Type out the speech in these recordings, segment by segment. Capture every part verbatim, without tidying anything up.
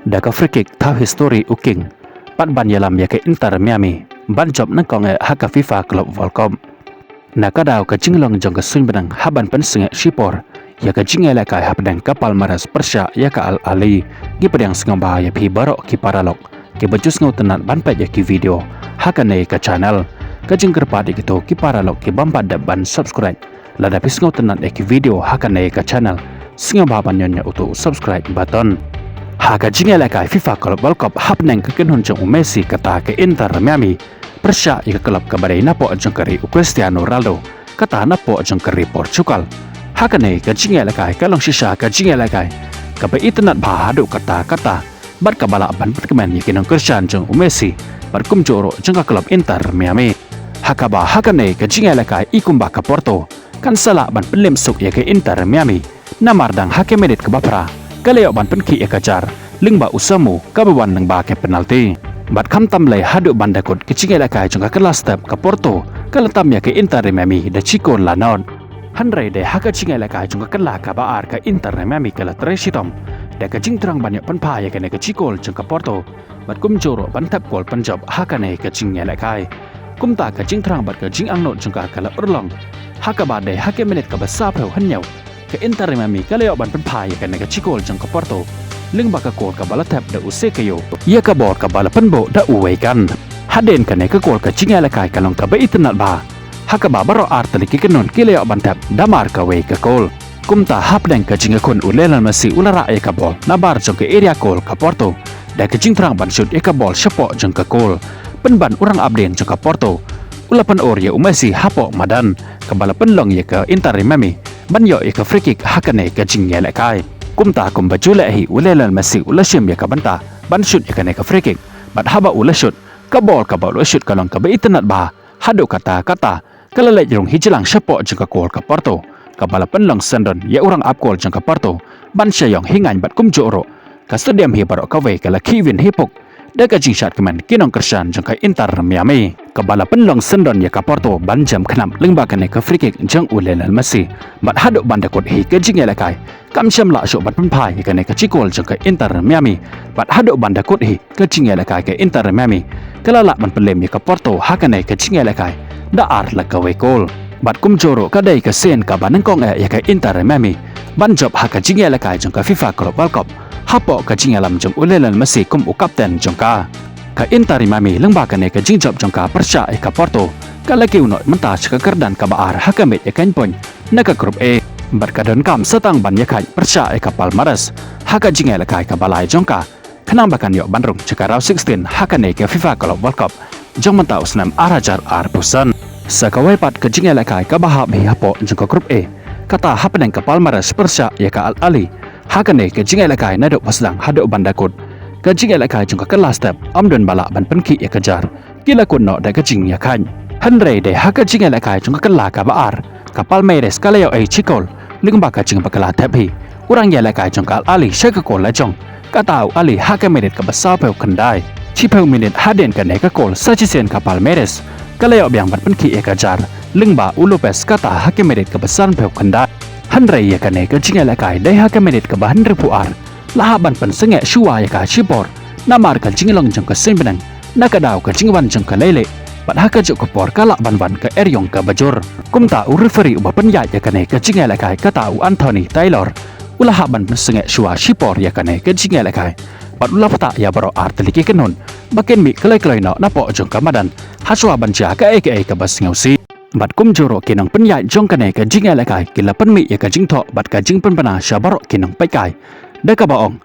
da ka free kick thaw history u King, pat ban ïalam ïa ka Inter Miami ban jop nyngkong eh ha ka FIFA Club World Cup. Na ka daw ka jinglong jong ka suiñ bneng ha ban pynsngewsih shipor ïa ka jingïalehkai hapdeng ka Palmeiras pyrshah ïa ka Al Ahly. Ngi pdiang sngewbha ïa phi baroh ki paralok kiba ju sngewtynnat ban peit ïa ki video ha kane ka channel. Ka jingkyrpad ïa kito ki paralok ki bym pat dep ban subscribe, lada phi sngewtynnat ïa ki video ha kane ka channel, sngewbha ban ñion ïa uto u subscribe button. Ha ka jingïalehkai FIFA Club World Cup hapdeng ka kynhun jong u Messi kata ka Inter Miami pyrshah ïa ka club kaba dei napoh jong ka ri u Cristiano Ronaldo kata napoh jong ka ri Portugal. Ha kane ka jingïalehkai ka long shisha ka jingïalehkai kaba itynnat bha haduh katta katta bad kaba lah ban pynkmen ïa ki nongkyrshan jong u Messi bad kumjuh ruh jong ka club Inter Miami. Ha kaba ha kane ka jingïalehkai i kumba ka Porto kan sa lah ban pynlem suk ïa ka Inter Miami, namar dang ha ka minit kaba phra ka la ïoh ban pynkhih ïa ka jar lyngba u Samu kaba wan lyngba ka penalty. Bad khamtam lei haduh ban da kut ka jingïalehkai jong ka kylla step ka Porto ka la tam ïa ka Inter Miami da shi kol la nod. Hynrei dei ha ka jingïalehkai jong ka kylla kaba ar ka Inter Miami ka la trei shitom da ka jingthrang ban ïoh pynphai ïa kane ka shi kol jong ka Porto bad kumjuh ruh ban thep kol pynjop ha kane ka jingïalehkai. Kumta ka jingthrang bad ka jingangnud jong ka ka la urlong, ha kaba dei ha ka minit kaba saphew hynñiew ka Inter Miami ka la ïoh ban pynphai ïa kane ka shi kol jong ka Porto lyngba ka kol kaba la thep da u Sekeyo ïa ka bor kaba la pynbuh da u Weigand. Hadien kane ka kol ka jingïalehkai ka long kaba itynnat bha, ha kaba baroh ar tylli ki kynhun ki la ïoh ban thep da mar kawei ka kol. Kumta hapdeng ka jingïakhun u Lionel Messi u la rah ïa ka bol na bar jong ka area kol ka Porto da ka jingthrang ban shut ïa ka bol shapoh jong ka kol. Pynban u rangapdien jong ka Porto u la pynur ïa u Messi hapoh madan, kaba la pynlong ïa ka Inter Miami ban ïoh ïa ka free kick ha kane ka jingïalehkai. Kumta kumba ju leh hi u Lionel Messi u la shim ïa ka bynta ban shut ïa kane ka free kick, bad haba u la shut, ka bol kaba u la shut ka long kaba itynnat bha haduh katta katta ka la leit rung hi jlang shapoh jong ka kol ka Porto, kaba la pynlong syndon ïa u rangap kol jong ka Porto ban sha ïong hi ngaiñ bad kumjuh ruh ka stadium hi baroh kawei ka la khih win hi puk da ka jingshad kmen ki nongkyrshan jong ka Inter Miami, kaba la pynlong syndon ïa ka Porto ban jem khnap lyngba kane ka free kick jong u Lionel Messi. Bad haduh ban da kut hi ka jingïalehkai kam shym lah shuh ban pynphai ïa kane ka shi kol jong ka Inter Miami. Bad haduh ban da kut hi ka jingïalehkai ka Inter Miami ka la lah ban pynlem ïa ka Porto ha kane ka jingïalehkai da ar la kawei kol. Bad kumjuh ruh ka dei ka sien kaba nyngkong eh ïa ka Inter Miami ban jop ha ka jingïalehkai jong ka FIFA Club World Cup hapoh ka jingïalam jong u Lionel Messi kum u kapten jong ka. Ka Inter Miami lyngba kane ka jingjop jong ka pyrshah ïa ka Porto ka la kiew noh mynta sha ka kyrdan kaba ar ha ka miej ïakynpoiñ na ka Group A, bad ka donkam sa tang ban ïakhaid pyrshah ïa ka Palmeiras ha ka jingïalehkai kaba lai jong ka, khnang ba kan ïoh ban rung sha ka round sixteen ha kane ka FIFA Club World Cup jong mynta u snem ar hajar arphew san. Sa kawei pat ka jingïalehkai kaba hap hi hapoh jong ka Group A, kata hapdeng ka Palmeiras pyrshah ïa ka Al Ahly. Ha kane ka jingïalehkai naduh ba sdang haduh ban da kut ka jingïalehkai jong ka kylla step ym don ba lah ban pynkhih ïa ka jar, ki la kut noh da ka jingïakhaid. Hynrei dei ha ka jingïalehkai jong ka kylla kaba ar, ka Palmeiras ka la ïoh ei shi kol lyngba ka jingbakla thep hi u rangïalehkai jong ka Al Ahly sha ka kol lajong. Kata u Ahly ha ka minit kaba saphew khyndai. Shiphew minit hadien kane ka kol sa shisien ka Palmeiras ka la ïoh biang ban pynkhih ïa ka jar lyngba u Lopez kata ha ka minit kaba sanphew khyndai. Hynrei ïa kane ka jingïalehkai dei ha ka minit kaba hynriewphew ar la hap ban pynsangeh shuwa ïa ka shipor namar ka jinglong jong ka suiñ bneng na ka daw ka jingwan jong ka leilieh, bad ha kajuh ka por ka lah ban wan ka eriong kaba jur. Kumta u referee uba pynïaid ïa kane ka jingïalehkai kata u Anthony Taylor u la hap ban pynsangeh shuwa shipor ïa kane ka jingïalehkai, bad u la ptah ïa baroh ar tylli ki kynhun ba kin mih kloi kloi noh napoh jong ka madan ha shuwa ban jia kaei kaei kaba sngewsih. Bad kumjuh ruh ki nongpynïaid jong kane ka jingïalehkai ki la pynmih ïa ka jingthoh bad ka jingpynbna sha baroh ki nongpeitkai da kaba ong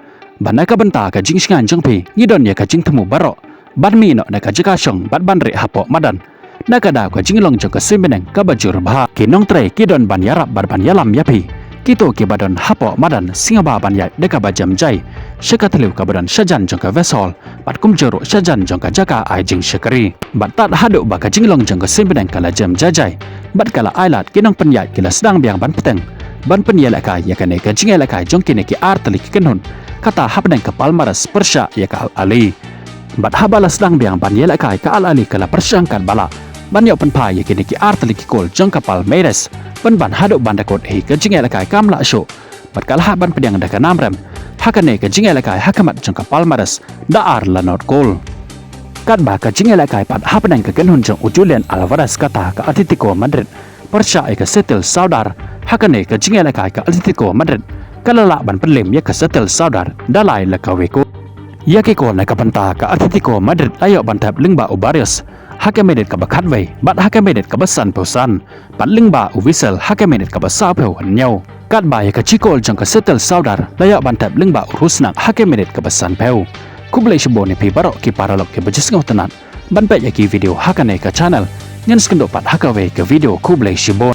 ba na ka bynta ka jingshngaiñ jong phi ngi don ïa ka jingthmu baroh ban mih noh na ka jaka shong bad ban rieh hapoh madan na ka daw ka jinglong jong ka suiñ bneng kaba jur bha. Ki nongtrei ki don ban ïarap bad ban ïalam ïa phi. Kito kiba don hapoh madan sngewbha ban ïaid da kaba jem jai sha ka thliew kaba don shajan jong ka Vestholt bad kumjuh ruh shajan jong ka jaka ai jingshakri. Bad tad haduh ba ka jinglong jong ka suiñ bneng ka la jem jai jai bad ka la ailad, ki nongpynïaid ki la sdang biang ban bteng ban pynïalehkai ïa kane ka jingïalehkai jong kine ki ar tylli ki kynhun, kata hapdeng ka Palmeiras pyrshah ïa ka Al Ahly. Bad haba la sdang biang ban ïalehkai, ka Al Ahly ka la pyrshang katba lah ban ïoh pynphai ïa kine ki ar tylli ki kol jong ka Palmeiras, pynban haduh ban da kut hi ka jingïalehkai kam lah shuh bad ka la hap ban pdiang da ka nam rem ha kane ka jingïalehkai ha khmat jong ka Palmeiras da ar la not kol. Katba ka jingïalehkai pat hapdeng ka kynhun jong u Julian Alvarez kata ka Atletico Madrid pyrshah ïa ka Seattle Sounders, ha kane ka jingïalehkai ka Atletico Madrid ka la lah ban pynlem ïa ka Seattle Sounders da lai la kawei kol. Ïa ki kol na ka bynta ka Atletico Madrid la ïoh ban thep lyngba u Barrios ha ka minit kaba khatwei bad ha ka minit kaba sanphew san, bad lyngba u Witsel ha ka minit kaba sawphew hynñiew. Katba ïa ka jingkol jong ka Seattle Sounders la ïoh ban thep lyngba u Rusnak ha ka minit kaba sanphew. Khublei shibun ïa phi baroh ki paralok kiba ju sngewtynnat ban peit ïa ki video ha kane ka channel. Ngin sa ïakynduh pat ha kawei ka video, khublei shibun.